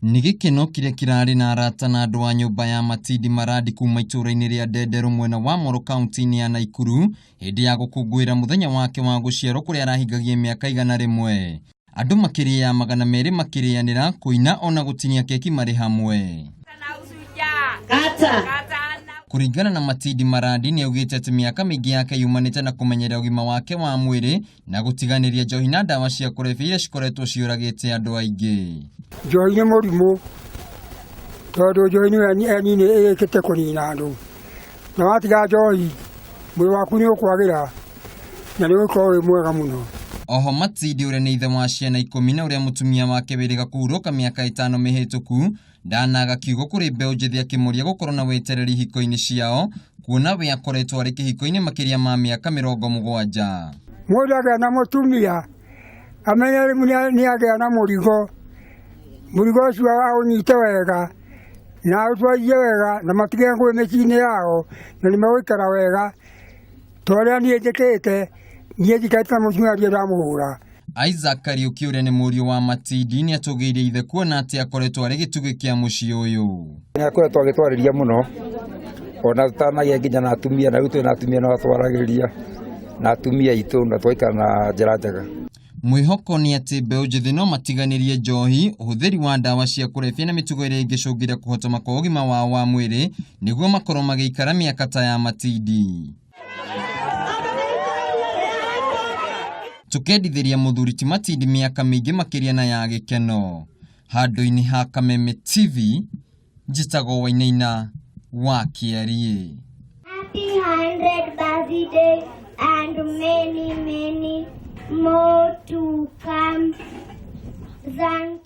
Nĩ gĩkeno kĩrĩa kĩrarĩ na arata na andũ a nyũmba ya Matindi Maradi kuma itũũra-inĩ rĩa Ndenderũ mwena wa Moro kaunti-inĩ ya Naikuru hĩndĩ ya gũkũngũĩra mũthenya wake wa gũciarwo kũrĩa arahingagia mĩaka 100. Andũ makĩria ya 200 makĩrĩanĩra, kũina ona gũtinia keki marĩ hamwe. Kũringana na Matindi Maradi nĩ augĩte atĩ mĩaka mĩingĩ yake yumanĩte na kũmenyerera ũgima wake wa mwĩrĩ na gũtiganĩria njohi na ndawa cia kũrebia iria cikoretwo ciũragĩte andũ aingĩ. Njohi nĩ mũrimũ tondũ njohi nĩyo yanini ĩrĩkĩte kũnina andũ, na watiga njohi mwĩrĩ waku nĩ ũkwagĩra na nĩ ũgũkorwo wĩ mwega mũno. Oho Matindi ũrĩa nĩ ithe wa ciana 10 na ũrĩa mũtumia wake wĩrĩga kũhurũka mĩaka 5 mĩhĩtũku ndanaga kiugo kũrĩ mbeũ njĩthĩ akĩmũria gũkorwo na wetereri hiko-inĩ ciao kuona we akoretwo arĩ kĩhiko-inĩ makĩria ma mĩaka 70. Mũndũ agĩa na mũtumia amenye nĩ agĩa na mũrigo, mũrigo ũcio aũnyite wega na aũtwarithie wega na matige ngũĩ mĩciĩ-inĩ yao na nĩ megũikara wega ta ũrĩa niĩ njĩkĩte, niĩ njikarĩte na mũtumia ndirĩ ndamũhũra. Isaac Kariuki ũrĩa nĩ mũriũ wa Matindi nĩ atũgĩirie ithe kuona atĩ akoretwo arĩ gĩtugĩ kĩa mũciĩ ũyũ. Nĩ akoretwo agĩtwarĩria mũno ona tũtanagĩa nginya na atumia, na rĩu twĩ na atumia no atwaragĩria na atumia aitũ na twaikara na njĩra njega. Mwĩhoko nĩ atĩ mbeũ njĩthĩ no matiganĩrie njohi, ũhũthĩri wa ndawa cia kũrebia na mĩtugo ĩrĩa ĩngĩcũngĩra kũhotoma kwa ũgima wao wa mwĩrĩ nĩguo makorwo magĩikara mĩaka ta ya Matindi. Tũkendithĩria mũthuri ti Matindi mĩaka mĩingĩ makĩria na ya gĩkeno. Handũ-inĩ ha Kameme TV, njĩtagwo Wainaina wa Kĩariĩ. Happy 100 birthday and many, many more to come. Thank